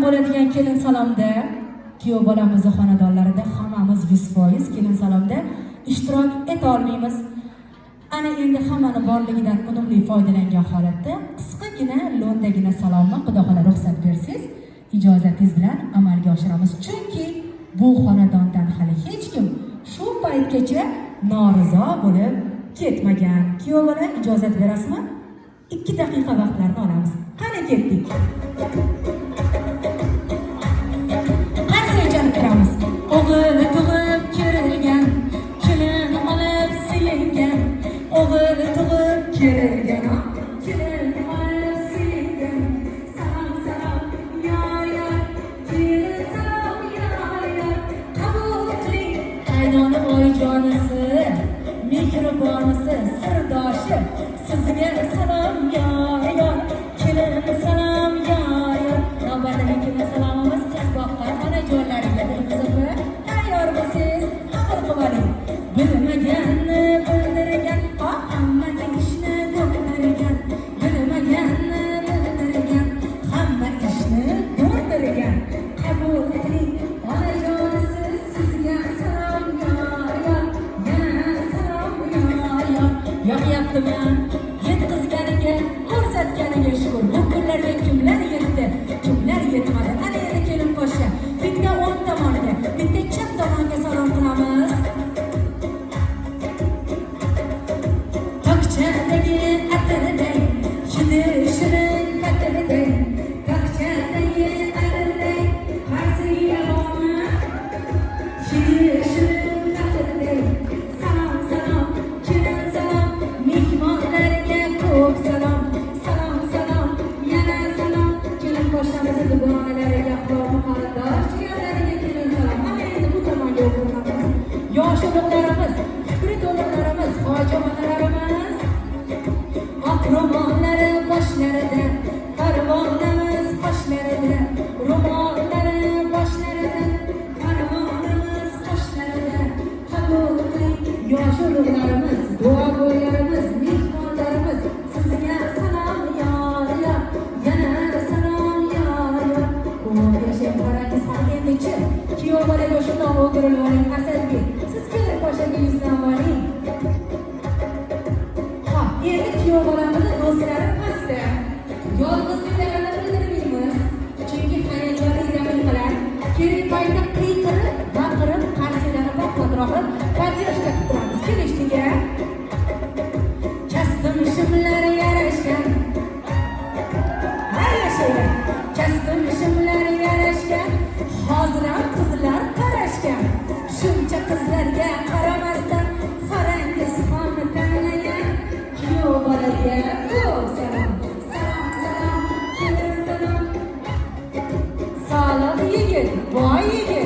Bo'ladigan kelin salomda kuyov bolamizni xonadonlarida hammamiz 100% kelin salomda ishtirok eta olmaymiz. Ana endi hammani borligidan unumli foydalangan holatda qisqagina, lo'ndagina salomni, xudo xola ruxsat bersangiz, ijozatingiz bilan amalga oshiramiz. Chunki bu xonadondan hali hech kim shu paytgacha norizo bo'lib ketmagan. Kuyov bola, ijozat berasizmi? 2 daqiqa vaqtlarni olamiz. Qani, ketdik. Qarsak chalib kiramiz. O'g'il tug'ib kerilgan, kelin olib suyungan. O'g'il tug'ib kerilgan, kelin olib suyungan. Salom, salom, yor, yor, kelin salom, yor, yor. Qabul qiling qaynona oyijonisi, mehribonisi, sirdoshi. Sizga salom, yor, yor, kelin salom, yor, yor. Navbatdagi kelin salomimiz qiz boqqan onajonlariga. Dilfuza opa, tayyor bo'lsangiz, qabul qilib oling. Bilmaganni bildirgan, hamma ishni to'ldirgan. Bilmaganni bildirgan, hamma ishni to'ldirgan. Qabul qiling, onajonisi, sizga salom, yor, yor, yana salom, yor, yor. Yoqyaptimi? Yetkazganiga, ko'rsatganiga shukur. Bu kunlarga kimlar yetdi, kimlar yetmadi? Ana endi kelin poshsha bitta o'ng tomonga, bitta chap tomonga salom qilamiz. Tokchadagi atirday, hidi shirin patirday. Tokchadagi atirday, qarsiya bormi? Hidi shirin patirday. Salom, salom, kelin salom, mehmonlarga ko'p salom. Salom, salom, yana salom, kelin poshshamizni dugonalariga, qavmi qarindosh jiyanlariga kelin salom. Ana endi bu tomonga o'girilamiz. Yoshi ulug'larimiz, fikri to'liqlarimiz, hoji otalarimiz. Oq ro'mollari boshlarida, parvonamiz qoshlarida. Ro'mollari boshlarida, parvonamiz qoshlarida. Qabul qiling, yoshi ulug'larimiz, duogo'ylarimiz, mehmonlarimiz, sizga salom, yor, yor, yana salom, yor, yor. Ko'p yashang, qarangiz ham. Endichi kuyov bolaga shundoq o'girilib oling. Asadbek, siz kelin poshaga yuzlanib oling. Ha, endi kuyov bolamizni do'stlari pastda. Yolg'izliklarini bildirmaymiz. Chunki hayajonli daqiqalar. Kerak paytda qiyqirib, baqirib, qarsaklarni baquvvatroq qilib, поддержка qilib turamiz. Kelishdik-a? Kasbim shimlari yarashgan. Hay, yashanglar. Kasbim shimlari yarashgan. Hozir ham qizlar qarashgan. Shuncha qizlarga qaramasdan Farangiz xonni tanlagan. Kuyov bolaga ko'p salom. Salom, salom, kelin salom. Solih yigit, boy yigit.